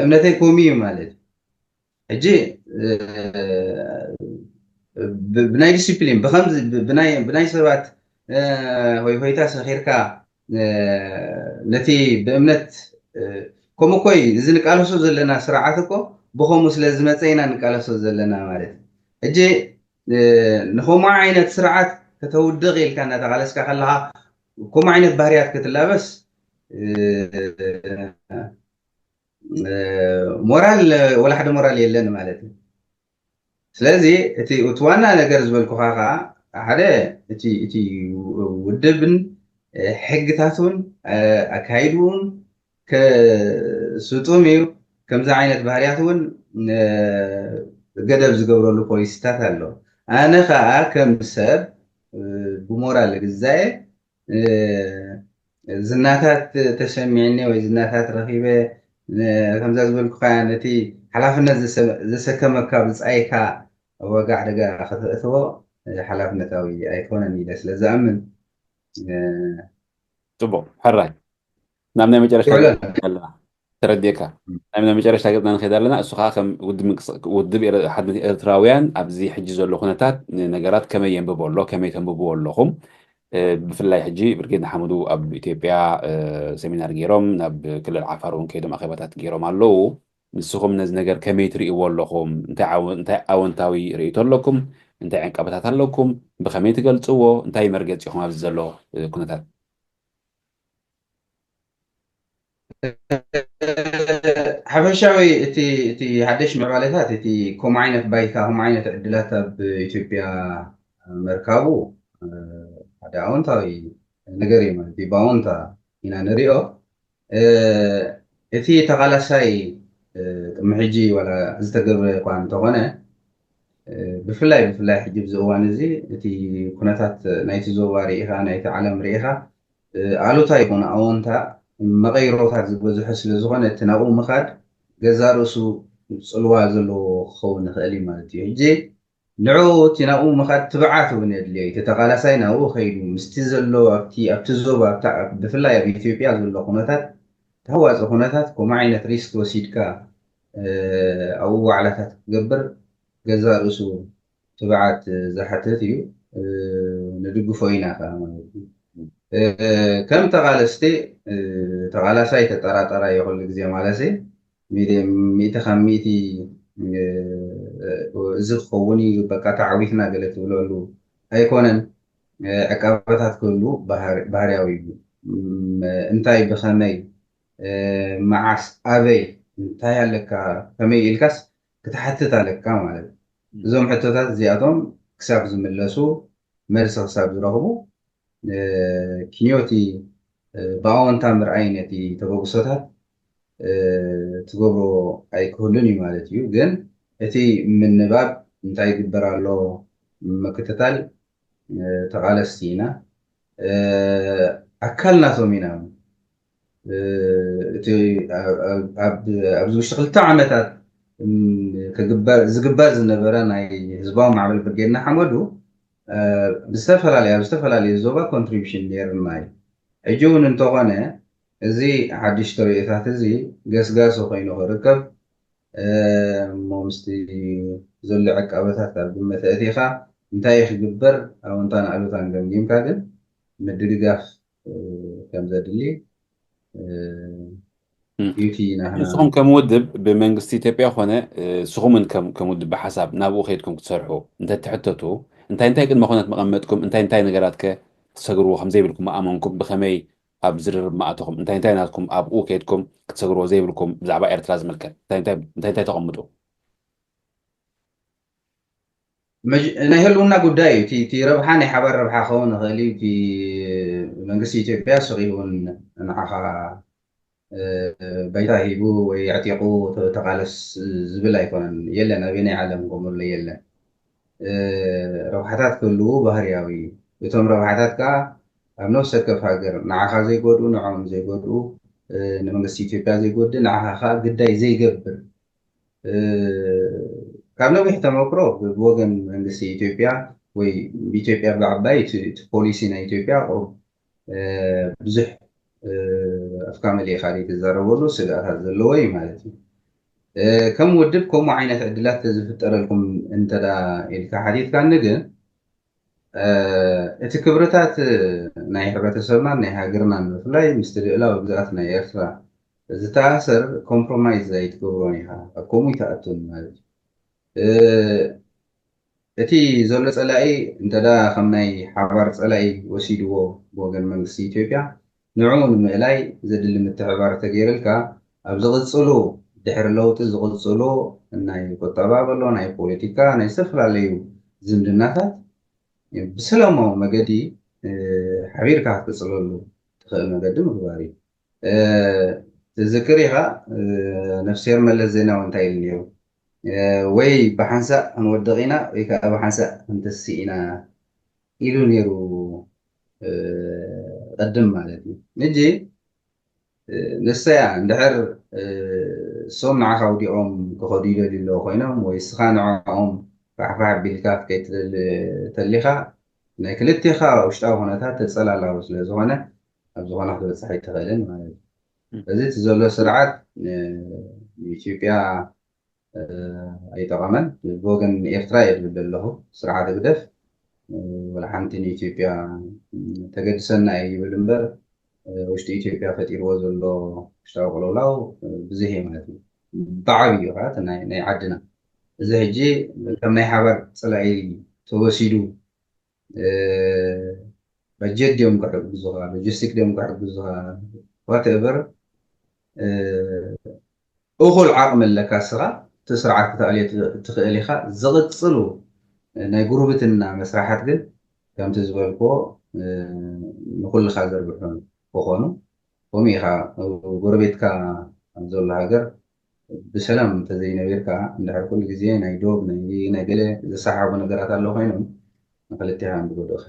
እምነተይ ከምኡ እዩ ማለት እዩ። ሕጂ እ፣ ብ- ብናይ ዲሲፕሊን ብከምዚ ብ- ብናይ ብናይ ሰባት እ፣ ሆይ ሆይታ ሰኺርካ እ፣ ነቲ ብእምነት እ፣ ከምኡ እኮ እዩ። እዚ ንቃለሶ ዘለና ስርዓት እኮ ብኸምኡ ስለ ዝመፀ ኢና ንቃለሶ ዘለና ማለት እዩ። ሕጂ እ፣ ንኸምኡ ዓይነት ስርዓት ከተውድቕ ኢልካ እናተቃለስካ ከለካ ከምኡ ዓይነት ባህርያት ክትላበስ እ፣ ሞራል ወላ ሓደ ሞራል የለን ማለት እዩ። ስለዚ እቲ እቲ ዋና ነገር ዝበልኩኻ ከዓ ሓደ እቲ እቲ ውድብን ሕግታቱን ኣካይድኡን ስጡም እዩ። ከምዚ ዓይነት ባህርያት እውን ገደብ ዝገብረሉ ፖሊሲታት ኣሎ። ኣነ ከዓ ከም ሰብ ብሞራል ግዛኤ ዝናታት ተሰሚዕኒ ወይ ዝናታት ረኺበ ከምዛ ዝበልኩኻ ነቲ ሓላፍነት ዘሰከመካ ብፃይካ ኣብ ዋጋ ሓደጋ ከተእትዎ ሓላፍነታዊ ኣይኮነን ኢለ ስለ ዝኣምን ፅቡቅ ሕራይ ናብ ናይ መጨረሻ ኣለና ተረዲእካ ናብ ናይ መጨረሻ ገፅና ንኸይድ ኣለና እሱ ከዓ ከም ውድብ ኤርትራውያን ኣብዚ ሕጂ ዘሎ ኩነታት ነገራት ከመይ የንብቦ ኣሎ ከመይ ተንብብዎ ኣለኹም ብፍላይ ሕጂ ብርጌድ ንሓመዱ ኣብ ኢትዮጵያ ሰሚናር ገይሮም ናብ ክልል ዓፋር እውን ከይዶም ኣኼባታት ገይሮም ኣለዉ ንስኹም ነዚ ነገር ከመይ ትርእይዎ ኣለኹም እንታይ ኣወንታዊ ርእይቶ ኣለኩም እንታይ ዕንቀበታት ኣለኩም ብኸመይ ትገልፅዎ እንታይ መርገፂኹም ኣብዚ ዘሎ ኩነታት ሓፈሻዊ እቲ እቲ ሓደሽ ምዕባለታት እቲ ከምኡ ዓይነት ባይታ ከምኡ ዓይነት ዕድላት ኣብ ኢትዮጵያ ምርካቡ ሓደ ኣወንታዊ ነገር እዩ ማለት እዩ ብኣወንታ ኢና ንሪኦ እቲ ተቓላሳይ ቅድሚ ሕጂ ዋላ ዝተገብረ እኳ እንተኾነ ብፍላይ ብፍላይ ሕጂ ብዚ እዋን እዚ እቲ ኩነታት ናይቲ ዞባ ርኢኻ ናይቲ ዓለም ርኢኻ ኣሉታ ይኹን ኣወንታ መቐይሮታት ዝበዝሖ ስለ ዝኾነ እቲ ናብኡ ምኻድ ገዛ ርእሱ ፅልዋ ዘለዎ ክኸውን ይኽእል እዩ ማለት እዩ ሕጂ ንዕኡ እቲ ናብኡ ምኻድ ትብዓት እውን የድልዮ እቲ ተቓላሳይ ናብኡ ከይዱ ምስቲ ዘሎ ኣብቲ ኣብቲ ዞባ ብፍላይ ኣብ ኢትዮጵያ ዘሎ ኩነታት ተሃዋፂ ኩነታት ከምኡ ዓይነት ሪስክ ወሲድካ ኣብኡ ዋዕላታት ክገብር ገዛ ርእሱ ትብዓት ዝሓትት እዩ ንድግፎ ኢና ከዓ ማለት እዩ ከም ተቓለስቲ ተቓላሳይ ተጠራጠራ እየ ኩሉ ግዜ ማለት ሚእቲ ካብ ሚእቲ እዚ ክኸውን እዩ በቃ ተዓዊትና ገለ ትብለሉ ኣይኮነን ዕቃበታት ክህሉ ባህርያዊ እዩ እንታይ ብኸመይ መዓስ ኣበይ እንታይ ኣለካ ከመይ ኢልካስ ክትሓትት ኣለካ ማለት እዞም ሕቶታት እዚኣቶም ክሳብ ዝምለሱ መልሲ ክሳብ ዝረኽቡ ክንዮቲ ብኣወንታ ምርኣይ ነቲ ተበግሶታት ትገብሮ ኣይክህሉን እዩ ማለት እዩ ግን እቲ ምንባብ እንታይ ይግበር ኣሎ ምክትታል ተቓለስቲ ኢና። ኣካል ናቶም ኢና። እቲ ኣብዚ ውሽጢ ክልተ ዓመታት ዝግበር ዝነበረ ናይ ህዝባዊ ማዕበል ብርጌድ ንሓመዱ ብዝተፈላለዩ ኣብ ዝተፈላለዩ ዞባ ኮንትሪቢሽን ነይርና እዩ። ሕጂ እውን እንተኾነ እዚ ሓድሽ ተርእዮታት እዚ ገስጋሲ ኮይኑ ክርከብ እሞ ምስቲ ዘሎ ዕቃበታት ኣብ ግምት ኣእቲኻ እንታይ ክግበር ኣወንታን ኣሉታን ገምጊምካ ግን ምድግጋፍ ከም ዘድሊ እዩ እቲ ናህና ንስኹም ከም ውድብ ብመንግስቲ ኢትዮጵያ ኮነ ንስኹምን ከም ውድብ ብሓሳብ ናብኡ ከይድኩም ክትሰርሑ እንተትሕተቱ እንታይ እንታይ ቅድመ ኩነት መቐመጥኩም እንታይ እንታይ ነገራት ከ ትሰግርዎ ከም ዘይብልኩም ምኣመንኩም ብኸመይ ኣብ ዝርርብ ምኣተኹም እንታይ እንታይ ናትኩም ኣብኡ ከይድኩም ክትሰግርዎ ዘይብልኩም ብዛዕባ ኤርትራ ዝምልከት እንታይ እንታይ እንታይ እንታይ ተቐምጡ ናይ ህልውና ጉዳይ እዩ። እቲ ረብሓ ናይ ሓባር ረብሓ ክኸውን ይኽእል እዩ። እቲ መንግስቲ ኢትዮጵያ ስቕ ኢሉ እውን ንዓኻ ባይታ ሂቡ ወይ ኣዕጢቑ ተቓለስ ዝብል ኣይኮነን። የለን፣ ኣበየናይ ዓለም ከምኡለ የለን። ረብሓታት ክህልዉ ባህርያዊ እዩ። እቶም ረብሓታት ከዓ ኣብ ነፍሲ ወከፍ ሃገር ንዓኻ ዘይጎድኡ፣ ንዕኦም ዘይጎድኡ፣ ንመንግስቲ ኢትዮጵያ ዘይጎድእ፣ ንዓኻ ከዓ ግዳይ ዘይገብር ካብ ነዊሕ ተመክሮ ብወገን መንግስቲ ኢትዮጵያ ወይ ኢትዮጵያ ብዓባይ እቲ ፖሊሲ ናይ ኢትዮጵያ ቁሩብ ብዙሕ ኣፍካ መሊእካ ዘይትዛረበሉ ስግኣታት ዘለዎ እዩ ማለት እዩ። ከም ውድብ ከምኡ ዓይነት ዕድላት ተዝፍጠረልኩም እንተዳ ኢልካ ሓቲትካኒ ግን እቲ ክብርታት ናይ ሕብረተሰብናን ናይ ሃገርናን ብፍላይ ምስቲ ልእላዊ ግዝኣት ናይ ኤርትራ ዝተኣሰር ኮምፕሮማይዝ ኣይትገብሮን ኢኻ። ኣብ ከምኡ ይትኣቱን ማለት እዩ። እቲ ዘሎ ጸላኢ እንተዳ ከም ናይ ሓባር ጸላኢ ወሲድዎ ብወገን መንግስቲ ኢትዮጵያ ንዕኡ ንምእላይ ዘድሊ ምትሕባር ተገይርልካ ኣብ ዝቕጽሉ ድሕሪ ለውጢ ዝቕጽሉ ናይ ቁጠባ በሎ ናይ ፖለቲካ ናይ ዝተፈላለዩ ዝምድናታት ብሰላማዊ መገዲ ሓቢርካ ክትቅጽለሉ ትኽእል መገዲ ምግባር እዩ። ትዝክር ኢኻ ነፍስሄር መለስ ዜናዊ እንታይ ኢሉ ነይሩ? ወይ ብሓንሳእ ክንወድቕ ኢና ወይ ከዓ ብሓንሳእ ክንተስእ ኢና ኢሉ ነይሩ ቅድም ማለት እዩ። ሕጂ ንሰያ እንድሕር እሶም ንዓኻ ውዲቖም ክኸዱ ይደልዩ ኣለዉ ኮይኖም ወይ እስኻ ንዕኦም ፋሕፋሕ ኣቢልካ ክትከይድ ተሊኻ ናይ ክልቴኻ ውሽጣዊ ኩነታት ተጸላላዊ ስለ ዝኾነ ኣብ ዝኾነ ክትበጽሕ ኣይትኽእልን ማለት እዩ። እዚ እቲ ዘሎ ስርዓት ንኢትዮጵያ ኣይጠቐመን። ብወገን ኤርትራ እየ ዝብል ዘለኹ። ስርዓት ህግደፍ ወላ ሓንቲ ንኢትዮጵያ ተገድሰና እየ ይብል እምበር ውሽጢ ኢትዮጵያ ፈጢርዎ ዘሎ ውሽጣዊ ቅልውላው ብዙሕ እየ ማለት እዩ። ብዓብዩ ከዓ ናይ ዓድና እዚ ሕጂ ከም ናይ ሓባር ፀላኢ ተወሲዱ በጀት ድዮም ክሕግዙኻ፣ ሎጂስቲክ ድዮም ክሕግዙኻ፣ ዋትኤቨር እኹል ዓቕሚ ኣለካ እስኻ እቲ ስርዓት ክተዕልዮ ትኽእል ኢኻ። ዝቕፅሉ ናይ ጉርብትና መስራሓት ግን ከምቲ ዝበልክዎ ንኩልኻ ዘርብሑ ክኾኑ ከምኡ ኢኻ ጎረቤትካ ኣብ ዘሎ ሃገር ብሰላም እንተዘይነቢርካ እንድሕር ኩሉ ግዜ ናይ ዶብ ናይ ናይ ገለ ዘሰሓቡ ነገራት ኣሎ ኮይኖም ንክልቴኻ እዮም ዝጎድኡኻ።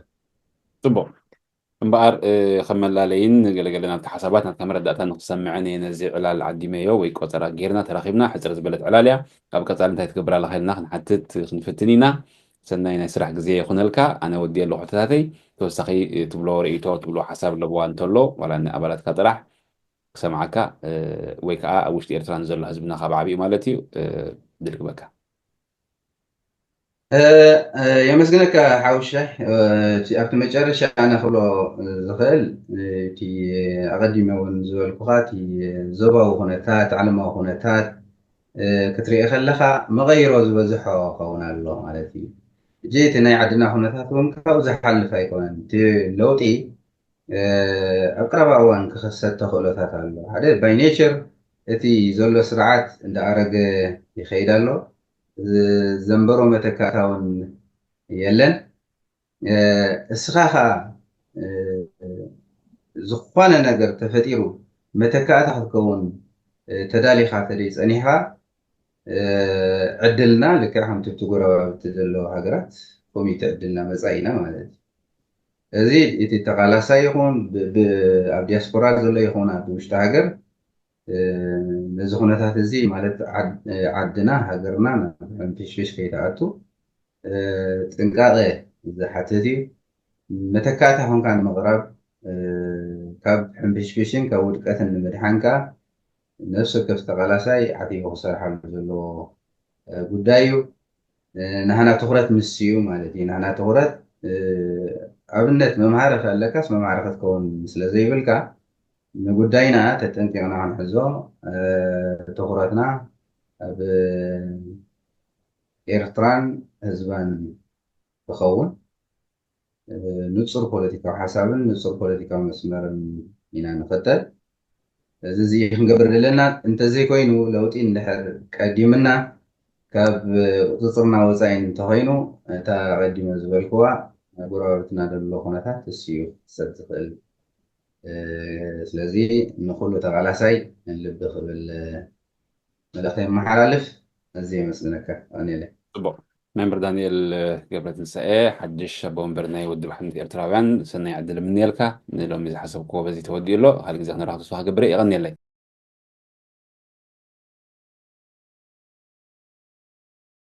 ፅቡቕ እምበኣር ከም መላለይን ገለገለ ናትካ ሓሳባት ናትካ መረዳእታ ንክሰምዕን እየ ነዚ ዕላል ዓዲመዮ ወይ ቆፀራ ጌርና ተራኺብና ሕፅር ዝበለት ዕላል እያ ኣብ ቀፃሊ እንታይ ትገብር ኣለካ ኢልና ክንሓትት ክንፍትን ኢና ሰናይ ናይ ስራሕ ግዜ ይኹነልካ ኣነ ወዲ ኣለኹ ሕቶታተይ ተወሳኺ ትብሎ ርእይቶ ትብሎ ሓሳብ ኣለዋ እንተሎ ዋላ ንኣባላትካ ጥራሕ ክሰምዓካ ወይ ከዓ ኣብ ውሽጢ ኤርትራ ንዘሎ ህዝብና ካብ ዓብዩ ማለት እዩ ድልግበካ የመስግነካ ሓውሻይ ኣብቲ መጨረሻ ኣነ ክብሎ ዝኽእል እቲ ኣቐዲመ እውን ዝበልኩኻ እቲ ዞባዊ ኩነታት ዓለማዊ ኩነታት ክትርኢ ከለኻ መቐይሮ ዝበዝሖ ከውን ኣሎ ማለት እዩ። ሕጂ እቲ ናይ ዓድና ኩነታት እውን ካብኡ ዝሓልፍ ኣይኮነን። እቲ ለውጢ ኣብ ቀረባ እዋን ክኸሰት ተኽእሎታት ኣሎ። ሓደ ባይ ኔቸር እቲ ዘሎ ስርዓት እንዳኣረገ ይኸይድ ኣሎ። ዘንበሮ መተካእታ እውን የለን። እስኻ ኸዓ ዝኾነ ነገር ተፈጢሩ መተካእታ ክትከውን ተዳሊኻ ተደይ ፀኒሕኻ ዕድልና ልክዕ ከምቲ እቲ ጎረባብቲ ዘለዎ ሃገራት ኮሚቲ ዕድልና መፃኢና ማለት እዩ። እዚ እቲ ተቓላሳይ ይኹን ኣብ ዲያስፖራ ዘሎ ይኹን ኣብ ውሽጢ ሃገር ነዚ ኩነታት እዚ ማለት ዓድና ሃገርና ናብ ሕንፍሽፍሽ ከይትኣቱ ጥንቃቐ ዝሓትት እዩ። መተካእታ ኮንካ ንምቕራብ ካብ ሕንፍሽፍሽን ካብ ውድቀትን ንምድሓን ከኣ ነፍሲ ወከፍ ተቓላሳይ ዓቲቡ ክሰርሓሉ ዘለዎ ጉዳይ እዩ። ናህና ትኹረት ምስ እዩ ማለት እዩ። ናህና ትኹረት ኣብነት መምሃሪ ከለካስ መምሃሪ ክትከውን ስለ ዘይብልካ ንጉዳይና ተጠንቂቕና ክንሕዞ ትኹረትና ኣብ ኤርትራን ህዝባን ክኸውን ንፁር ፖለቲካዊ ሓሳብን ንፁር ፖለቲካዊ መስመርን ኢና ንኸተል። እዚ እዚ ክንገብር ዘለና እንተዘይኮይኑ ለውጢ እንድሕር ቀዲምና ካብ ቁፅፅርና ወፃኢ እንተኾይኑ እታ ቀዲመ ዝበልክዋ ጎረባብትና ዘሎ ኩነታት እሱ እዩ ክሰጥ ዝኽእል። ስለዚ ንኩሉ ተቓላሳይ ልቢ ክብል መልእኽቲ የመሓላልፍ። እዚ የመስግነካ ኣኔለ። ፅቡቅ። መምህር ዳንኤል ገብረትንሳኤ ሓድሽ ኣቦ ወንበር ናይ ውድብ ሓድነት ኤርትራውያን ሰናይ ዕድል እምነየልካ። ንሎሚ ዝሓሰብክዎ በዚ ተወዲኡ ኣሎ። ካልእ ግዜ ክንራኸብ ተስፋ ክገብር እየ። የቐንየለይ።